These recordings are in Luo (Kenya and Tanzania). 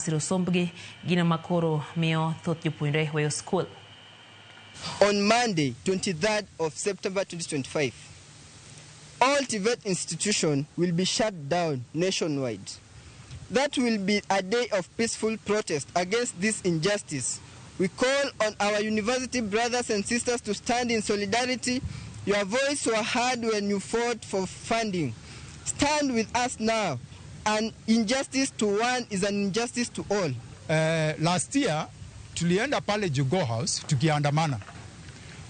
Siro sombgi gino makoro miyo thoth jopuonjre weyo skul. On Monday, 23rd of September 2025, all TVET institutions will be shut down nationwide. That will be a day of peaceful protest against this injustice. We call on our university brothers and sisters to stand in solidarity. Your voice were heard when you fought for funding. Stand with us now. An injustice to one is an injustice to all. Last year tulienda pale Jogoo House tukiandamana,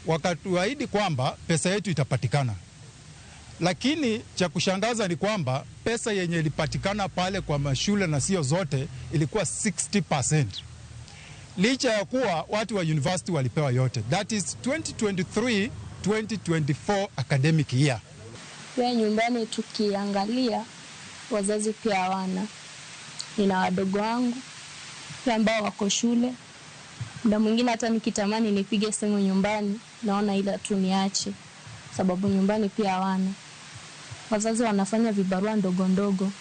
wakatuahidi kwamba pesa yetu itapatikana, lakini cha kushangaza ni kwamba pesa yenye ilipatikana pale kwa mashule na sio zote ilikuwa 60%, licha ya kuwa watu wa university walipewa yote. That is 2023 2024 academic year. Pia nyumbani tukiangalia, wazazi pia hawana. Nina wadogo wangu pia ambao wako shule. Muda mwingine hata nikitamani nipige simu nyumbani, naona ila tu niache, sababu nyumbani pia hawana. Wazazi wanafanya vibarua ndogo ndogo.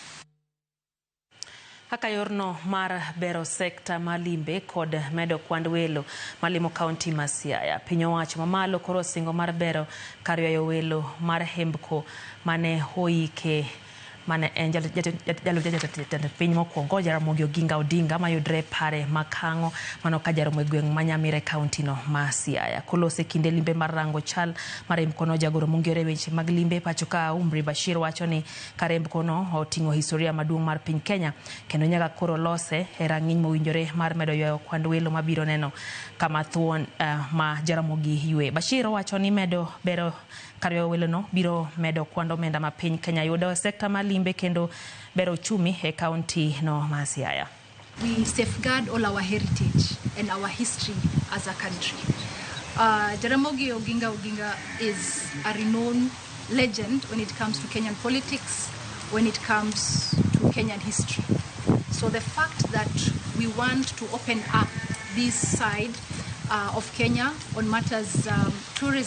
Kaka yorno mar bero sekta ma limbe kod medo kwand welo malimo kaunti ma Siaya. Piny owacho mamalo koro osingo mar bero kar ywayo welo mar hembko mane oike mane en jalup jatend piny mokwongo Jaramogi Oginga Odinga mayudre pare ma Kang'o mano ka jaromo e gweng' ma Nyamira e kaunti no ma Siaya. Kolose kinde limbe mar rango chal mar hembko no, jagoro mong'ere weche mag limbe pacho ka Umri Bashir wacho ni kar hembko no oting'o historia maduong' mar piny Kenya kendo nyaka koro lose e rang'iny mowinjore mar medo ywayo kwand welo mabiro neno kama thuon ma Jaramogi ywe. Bashir owacho ni medo bero kar ywayo welo no biro medo kwand omenda ma piny Kenya yudo e sekta mar limbe kendo bero uchumi e kaunti no ma Siaya. We safeguard all our heritage and our history as a country. Jaramogi Oginga Oginga is a renowned legend when it comes to Kenyan politics, when it comes to Kenyan history. So the fact that we want to open up this side of Kenya on matters tourism.